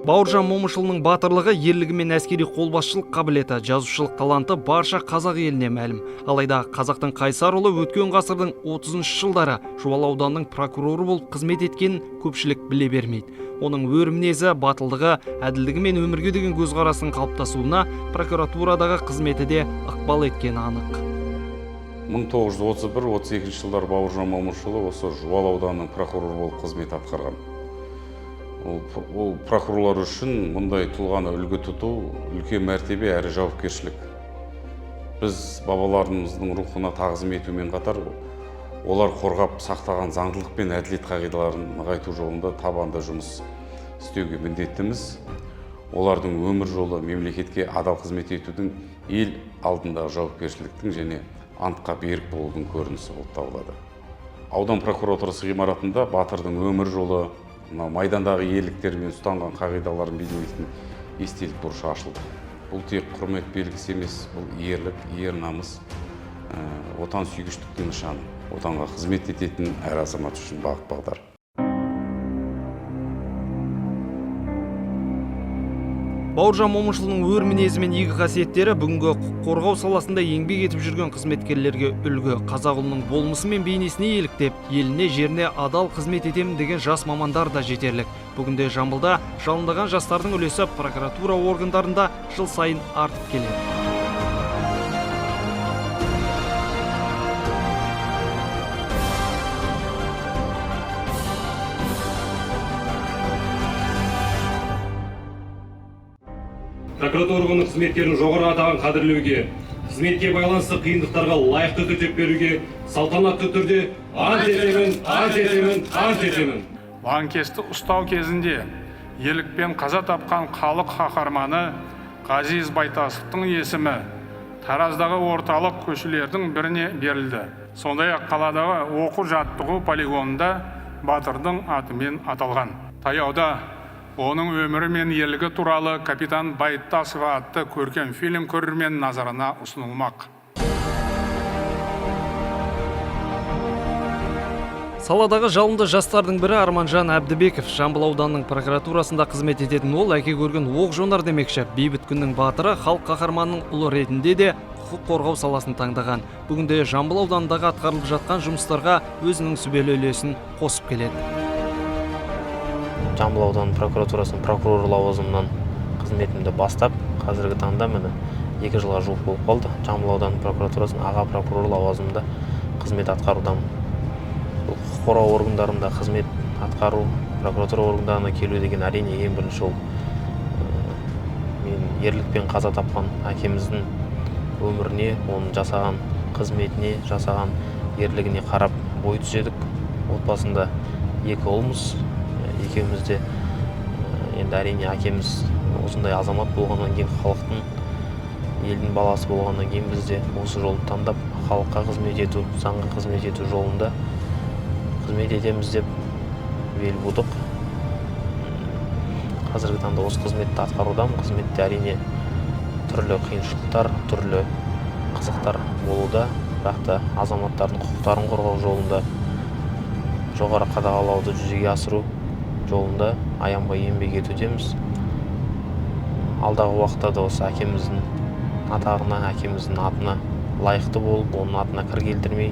Бауыржан Момышұлының батырлығы, ерлігі мен әскери қолбасшылық қабілеті, жазушылық таланты барша қазақ еліне мәлім. Алайда қазақтың қайсар ұлы өткен ғасырдың 30 жылдары Жуалы ауданының прокуроры болып қызмет еткенін көпшілік біле бермейді. Оның өр мінезі, батылдығы, әділдігі мен өмірге деген көзқарасының қалыптасуына прокуратурадағы қызметі де ықпал еткені анық. 1931-32 жылдары Бауыржан Момышұлы осы Жуалы ауданының прокуроры болып қызмет атқарған. Ол прокурорлар үшін мұндай тұлғаны үлгі тұту үлкен мәртебе әрі жауапкершілік. Біз бабаларымыздың рухына тағзым етумен қатар олар қорғап сақтаған заңдылық пен әділет қағидаларын нығайту жолында табанды жұмыс істеуге міндеттіміз. Олардың өмір жолы мемлекетке адал қызмет етудің, ел алдындағы жауапкершіліктің және антқа берік болудың көрінісі болып табылады. Аудан прокуратурасы ғимаратында батырдың өмір жолы, мынау майдандағы ерліктері мен ұстанған қағидаларын бейнелейтін естелік бұрышы ашылды. Бұл тек құрмет белгісі емес, бұл ерлік, ер намыс, отансүйгіштіктің нышаны, отанға қызмет ететін әр азамат үшін бағыт бағдар. Бауыржан Момышұлының өр мінезі мен игі қасиеттері бүгінгі құқық қорғау саласында еңбек етіп жүрген қызметкерлерге үлгі. Қазақ ұлының болмысы мен бейнесіне еліктеп, еліне, жеріне адал қызмет етемін деген жас мамандар да жетерлік. Бүгінде Жамбылда жалындаған жастардың үлесі прокуратура органдарында жыл сайын артып келеді. Прокуратура органының қызметкерін жоғары атағын қадірлеуге, қызметке байланысты қиындықтарға лайықты төтеп беруге салтанатты түрде ант етемін, ант етемін, ант етемін. Лаңкесті ұстау кезінде ерлікпен қаза тапқан халық қаһарманы Ғазиз Байтасовтың есімі Тараздағы орталық көшелердің біріне берілді. Сондай-ақ қаладағы оқу жаттығу полигонында батырдың атымен аталған. Таяуда оның өмірі мен ерлігі туралы «Капитан Байтасов» атты көркем фильм көрермен назарына ұсынылмақ. Саладағы жалынды жастардың бірі Арманжан Әбдібеков. Жамбыл ауданының прокуратурасында қызмет ететін ол әке көрген оқ жонар демекші. Бейбіт күннің батыры, халық қаһарманының ұлы ретінде де құқық қорғау саласын таңдаған. Бүгінде Жамбыл ауданындағы атқарылып жатқан жұмыстарға өзінің сүбелі үлесін қосып келеді. Жамбыл ауданы прокуратурасының прокурор лауазымынан қызметімді бастап, қазіргі таңда міне 2 жылға жуық болып қалды. Жамбыл ауданы прокуратурасының аға прокурор лауазымында қызмет атқарудамын. Бұл құқық қорғау органдарында қызмет атқару, прокуратура органдарына келу деген әрине ең бірінші ол мен ерлікпен қаза тапқан әкеміздің өміріне, оның жасаған қызметіне, жасаған ерлігіне қарап бой түзедік. Отбасында 2 ұлмыз, екеуміз де енді әрине әкеміз осындай азамат болғаннан кейін, халықтың, елдің баласы болғаннан кейін біз де осы жолды таңдап, халыққа қызмет ету, заңға қызмет ету жолында қызмет етеміз деп бел будық. Қазіргі таңда осы қызметті атқарудамын. Қызметте әрине түрлі қиыншылықтар, түрлі қызықтар болуда, бірақ та азаматтардың құқықтарын қорғау жолында, жоғары қадағалауды жүзеге асыру жолында аянбай еңбек етудеміз. Алдағы уақытта да осы әкеміздің атағына, әкеміздің атына лайықты болып, оның атына кір келтірмей,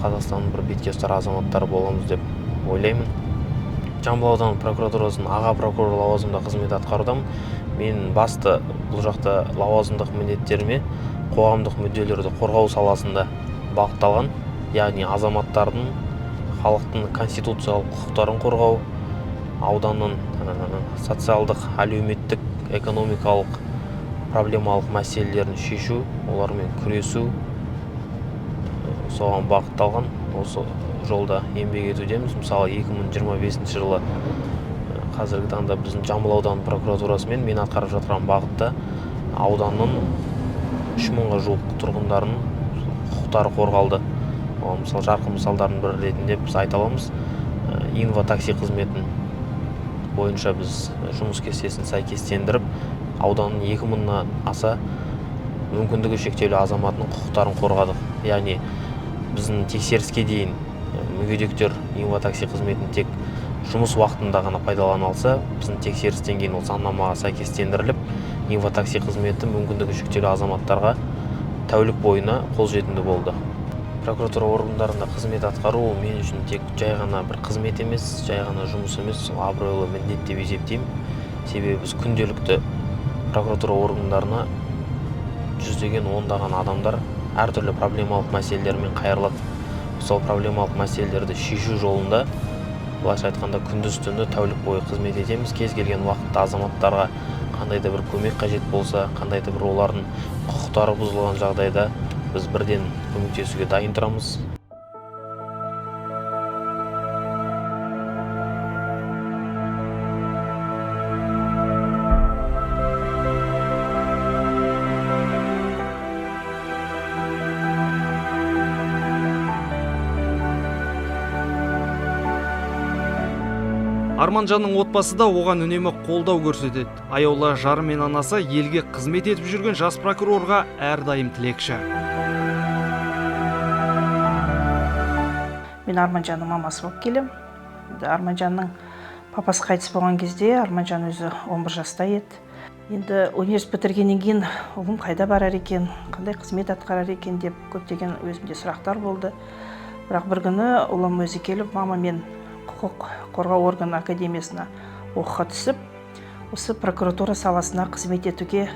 Қазақстанның бір бетке ұстар азаматтары боламыз деп ойлаймын. Жамбыл ауданы прокуратурасының аға прокурор лауазымында қызмет атқарудамын. Мен басты бұл жақта лауазымдық міндеттеріме қоғамдық мүдделерді қорғау саласында бағытталған, яғни азаматтардың, халықтың конституциялық құқықтарын қорғау, ауданның социалдық, әлеуметтік, экономикалық проблемалық мәселелерін шешу, олармен күресу, соған бағытталған осы жолда еңбек етудеміз. Мысалы, 2025 жылы қазіргі таңда біздің Жамбыл ауданы прокуратурасымен мен атқарып жатқан бағытта ауданның 3000-ға жуық тұрғындарының құқықтары қорғалды. Оған мысалы, жарқын мысалдардың бірі ретінде біз айта аламыз. Инва такси қызметін бойынша біз жұмыс кестесін сәйкестендіріп, ауданның 2000-нан аса мүмкіндігі шектеулі азаматының құқықтарын қорғадық. Яғни біздің тексеріске дейін мүгедектер инва такси қызметін тек Жұмыс уақытында ғана пайдалана алса, біздің тексерістен кейін ол заңнамаға сәйкестендіріліп, инватакси қызметі мүмкіндігі шектеулі азаматтарға тәулік бойына қолжетімді болды. Прокуратура органдарында қызмет атқару мен үшін тек жай ғана бір қызмет емес, жай ғана жұмыс емес, ол абыройлы міндет деп есептеймін. Себебі біз күнделікті прокуратура органдарына жүздеген, ондаған адамдар әртүрлі проблемалық мәселелермен қайырылады. Сол проблемалық мәселелерді шешу жолында, былайша айтқанда, күндіз түні тәулік бойы қызмет етеміз. Кез келген уақытта азаматтарға қандай да бір көмек қажет болса, қандай да бір олардың құқықтары бұзылған жағдайда біз бірден көмектесуге дайын тұрамыз. Арманжанның отбасы да оған үнемі қолдау көрсетеді. Аяулы жары мен анасы елге қызмет етіп жүрген жас прокурорға әрдайым тілекші. Мен Арманжанның мамасы болып келем. Арманжанның папасы қайтыс болған кезде Арманжан өзі 11 жаста еді. Енді университет бітіргеннен кейін ұлым қайда барар екен, қандай қызмет атқарар екен деп көптеген өзімде сұрақтар болды. Бірақ бір күні ұлым өзі келіп, мама, мен құқық қорғау органы академиясына оқуға түсіп, осы прокуратура саласына қызмет етуге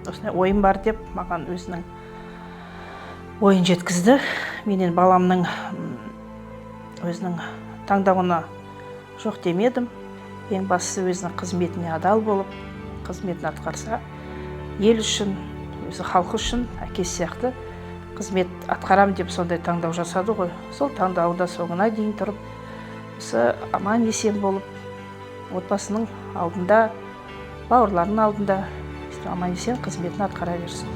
осындай ойым бар деп маған өзінің ойын жеткізді. Менен баламның өзінің таңдауына жоқ демедім. Ең бастысы өзінің қызметіне адал болып, қызметін атқарса, ел үшін, өзі халқы үшін, әкесі сияқты қызмет атқарам деп сондай таңдау жасады ғой. Сол таңдауда соңына дейін тұрып, осы аман есен болып, отбасының алдында, бауырларының алдында аман есен қызметін атқара берсін.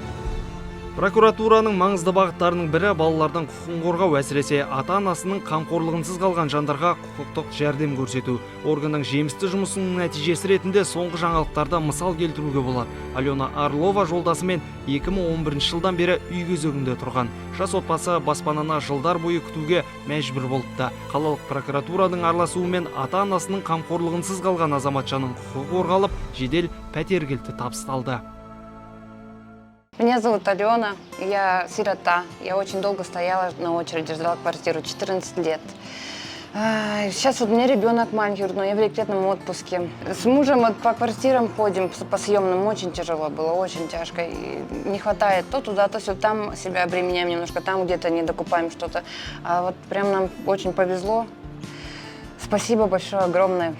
Прокуратураның маңызды бағыттарының бірі балалардың құқығын қорғау, әсіресе ата-анасының қамқорлығынсыз қалған жандарға құқықтық жәрдем көрсету. Органның жемісті жұмысының нәтижесі ретінде соңғы жаңалықтарда мысал келтіруге болады. Алена Орлова жолдасымен 2011 жылдан бері үй кезегінде тұрған. Жас отбасы баспананы жылдар бойы күтуге мәжбүр болыпты. Қалалық прокуратураның араласуымен ата-анасының қамқорлығынсыз қалған азаматшаның құқығы қорғалып, жедел пәтер кілті табысталды. Меня зовут Алена, я сирота. Я очень долго стояла на очереди, ждала квартиру, 14 лет. Сейчас вот у меня ребенок маленький, но я в декретном отпуске. С мужем вот по квартирам ходим, по съемным, очень тяжело было, очень тяжко. И не хватает то туда, то сюда, там себя обременяем немножко, там где-то не докупаем что-то. А вот прям нам очень повезло. Спасибо большое, огромное.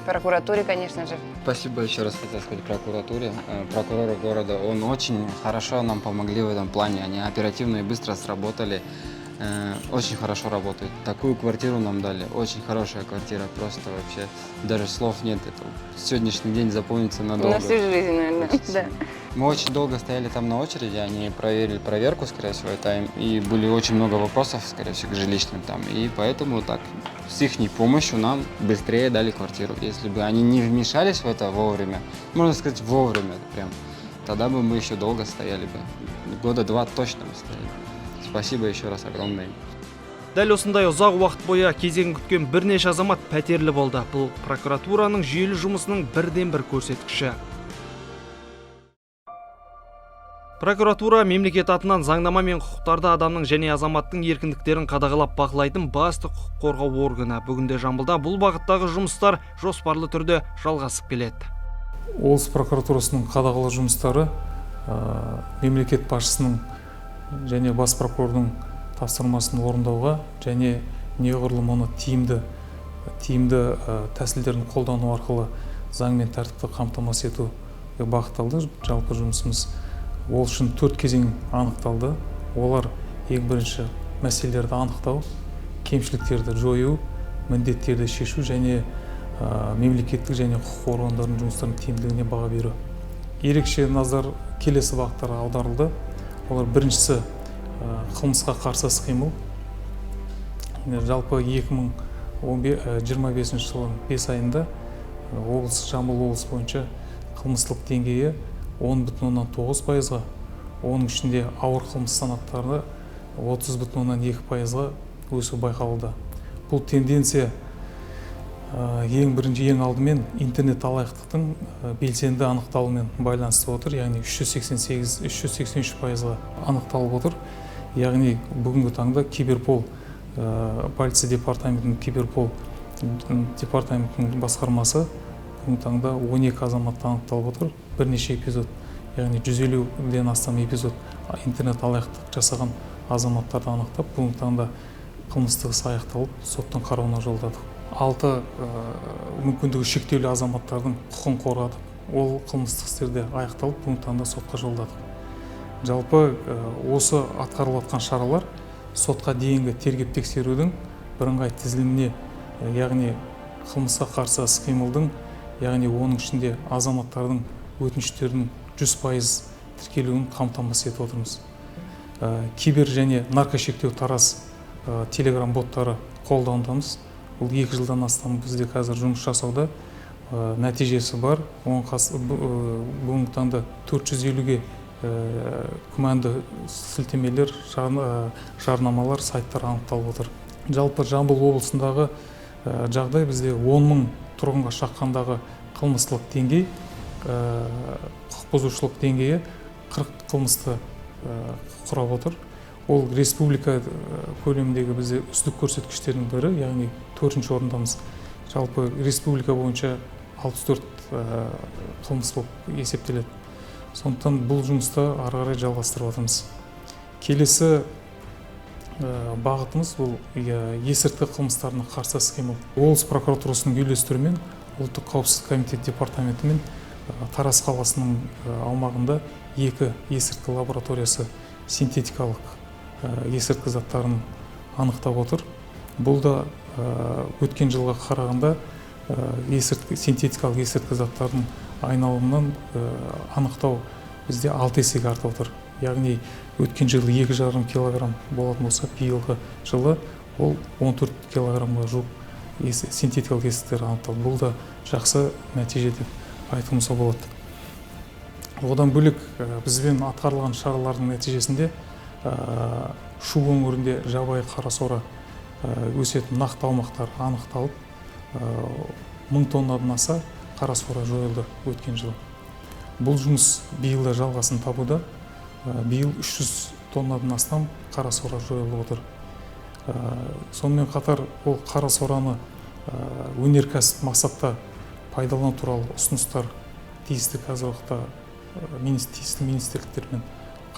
Прокуратуре, конечно же. Спасибо еще раз хотел сказать прокуратуре, прокурору города. Он очень хорошо нам помогли в этом плане. Они оперативно и быстро сработали. Очень хорошо работают. Такую квартиру нам дали. Очень хорошая квартира. Просто вообще даже слов нет. Это сегодняшний день запомнится надолго. На всю жизнь, наверное. Да. Мы очень долго стояли там на очереди. Они проверили проверку, скорее всего, это, и были очень много вопросов, скорее всего, к жилищным там. И поэтому так с их помощью нам быстрее дали квартиру. Если бы они не вмешались в это вовремя, можно сказать, вовремя прям, тогда бы мы еще долго стояли бы. Года два точно бы стояли. Спасибо еще раз огромное. Дәл осындай ұзақ уақыт бойы кезегін күткен бірнеше азамат пәтерлі болды. Бұл прокуратураның жүйелі жұмысының бірден-бір көрсеткіші. Прокуратура мемлекет атынан заңнама мен құқықтарды, адамның және азаматтың еркіндіктерін қадағалап бақылайтын басты құқық қорғау органы. Бүгінде Жамбылда бұл бағыттағы жұмыстар жоспарлы түрде жалғасып келеді. Облыс прокуратурасының қадағалау жұмыстары мемлекет басшысының және бас прокурордың тапсырмасын орындауға және неғұрлым оны тиімді тәсілдерін қолдану арқылы заң мен тәртіпті қамтамасыз етуге бағытталды. Жалпы жұмысымыз ол үшін 4 кезең анықталды. Олар ең бірінші мәселелерді анықтау, кемшіліктерді жою, міндеттерді шешу және мемлекеттік және құқық органдарының жұмыстарының тиімділігіне баға беру. Ерекше назар келесі бағыттарға аударылды. Олар біріншісі қылмысқа қарсы іс-қимыл. Жалпы 2025 жылдың 5 айында облыс, Жамбыл облысы бойынша қылмыстық деңгейі 10,9%-ға, оның ішінде ауыр қылмыс санаттары 30,2%-ға өсу байқалды. Бұл тенденция Ең бірінші, ең алдымен интернет алаяқтықтың белсенді анықталуымен байланысты отыр, яғни 388, 383%-ға анықталып отыр. Яғни бүгінгі таңда Киберпол, полиция департаментінің, Киберпол департаментінің басқармасы бүгінгі таңда 12 азаматты анықталып отыр. Бірнеше эпизод, яғни 150-ден астам эпизод интернет алаяқтық жасаған азаматтарды анықтап, бүгінгі таңда қылмыстық іс аяқталып, соттың қарауына жолдадық. 6 мүмкіндігі шектеулі азаматтардың құқығын қорғадық. Ол қылмыстық істерде аяқталып, бүгінгі таңда сотқа жолдадық. Жалпы осы атқарылып жатқан шаралар сотқа дейінгі тергеп тексерудің бірыңғай тізіліміне, яғни қылмысқа қарсы іс-қимылдың, яғни оның ішінде азаматтардың өтініштерінің 100% тіркелуін қамтамасыз етіп отырмыз. Кибер және наркошектеу Тараз телеграм боттары қолданудамыз. Бұл 2 жылдан астам бізде қазір жұмыс жасауда, нәтижесі бар. Бүгінгі таңда 450-ге күмәнді сілтемелер, жарнамалар, сайттар анықталып отыр. Жалпы Жамбыл облысындағы жағдай бізде 10 мың тұрғынға шаққандағы қылмыстылық деңгей, құқық бұзушылық деңгейі 40 қылмысты құрап отыр. Ол республика көлеміндегі бізде үздік көрсеткіштердің бірі, яғни 4-ші орындамыз. Жалпы республика бойынша 64 қылмыс болып есептеледі. Сондықтан бұл жұмысты ары қарай жалғастырып жатырмыз. Келесі бағытымыз бұл есірткі қылмыстарына қарсы іс-қимыл. Облыс прокуратурасының үйлестіруімен Ұлттық қауіпсіздік комитеті департаментімен Тараз қаласының аумағында 2 есірткі лабораториясы синтетикалық есірткі заттарын анықтап отыр. Бұл да өткен жылға қарағанда синтетикалық есірткі заттардың айналымынан анықтау бізде 6 есеге артып отыр. Яғни өткен жылы 2,5 килограмм болатын болса, биылғы жылы ол 14 килограммға жуық синтетикалық есірткілер анықталды. Бұл да жақсы нәтиже деп айтуымызға болады. Одан бөлек бізбен атқарылған шаралардың нәтижесінде Шу өңірінде жабайы қарасора өсетін нақты аумақтар анықталып, 1000 тоннадан аса қарасора жойылды өткен жылы. Бұл жұмыс биыл да жалғасын табуда. Биыл 300 тоннадан астам қарасора жойылып отыр. Сонымен қатар ол қарасораны өнеркәсіп мақсатта пайдалану туралы ұсыныстар тиісті қазіргі уақытта тиісті министрліктермен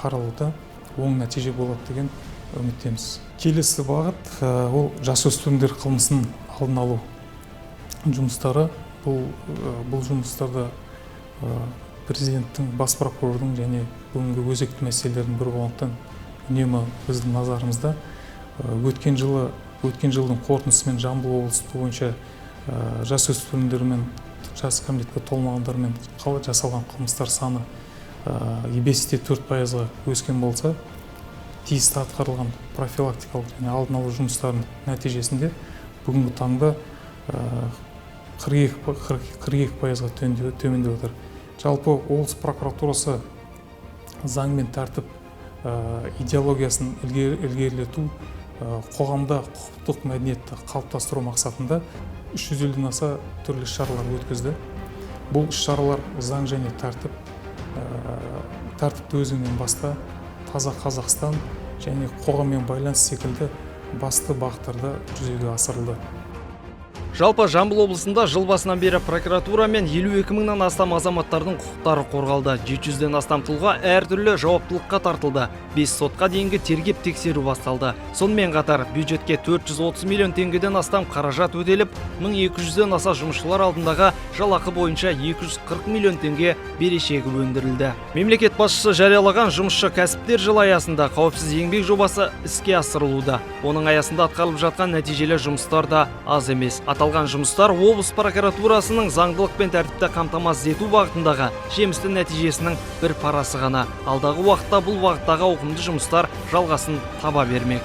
қаралуда, оң нәтиже болады деген үміттеміз. Келесі бағыт ол жасөспірімдер қылмысын алдын алу жұмыстары. Бұл жұмыстарда президенттің, бас прокурордың және бүгінгі өзекті мәселелердің бірі болғандықтан үнемі біздің назарымызда. Өткен жылдың қорытындысымен Жамбыл облысы бойынша жасөспірімдермен, жас кәмелетке толмағандармен жасалған қылмыстар саны 5,4%-ға өскен болса, тиісті атқарылған профилактикалық және алдын алу жұмыстарының нәтижесінде бүгінгі таңда 42%-ға төмендеп отыр. Жалпы облыс прокуратурасы заң мен тәртіп идеологиясын ілгерілету, қоғамда құқықтық мәдениетті қалыптастыру мақсатында 350-ден аса түрлі іс-шаралар өткізді. Бұл іс-шаралар заң және тәртіп, тәртіпті өзіңнен баста, таза Қазақстан және қоғаммен байланыс секілді басты бағыттарда жүзеге асырылды. Жалпы Жамбыл облысында жыл басынан бері прокуратурамен 52 мыңнан астам азаматтардың құқықтары қорғалды. 700-ден астам тұлға әртүрлі жауаптылыққа тартылды. 5 сотқа дейінгі тергеп тексеру басталды. Сонымен қатар бюджетке 430 миллион теңгеден астам қаражат өтеліп, 1200-ден аса жұмысшылар алдындағы жалақы бойынша 240 миллион теңге берешегі өндірілді. Мемлекет басшысы жариялаған жұмысшы кәсіптер жылы аясында қауіпсіз еңбек жобасы іске асырылуда. Оның аясында атқарылып жатқан нәтижелі жұмыстар да аз емес. Аталған жұмыстар облыс прокуратурасының заңдылық пен тәртіпті қамтамасыз ету бағытындағы жемісті нәтижесінің бір парасы ғана. Алдағы уақытта бұл бағыттағы ауқымды жұмыстар жалғасын таба бермек.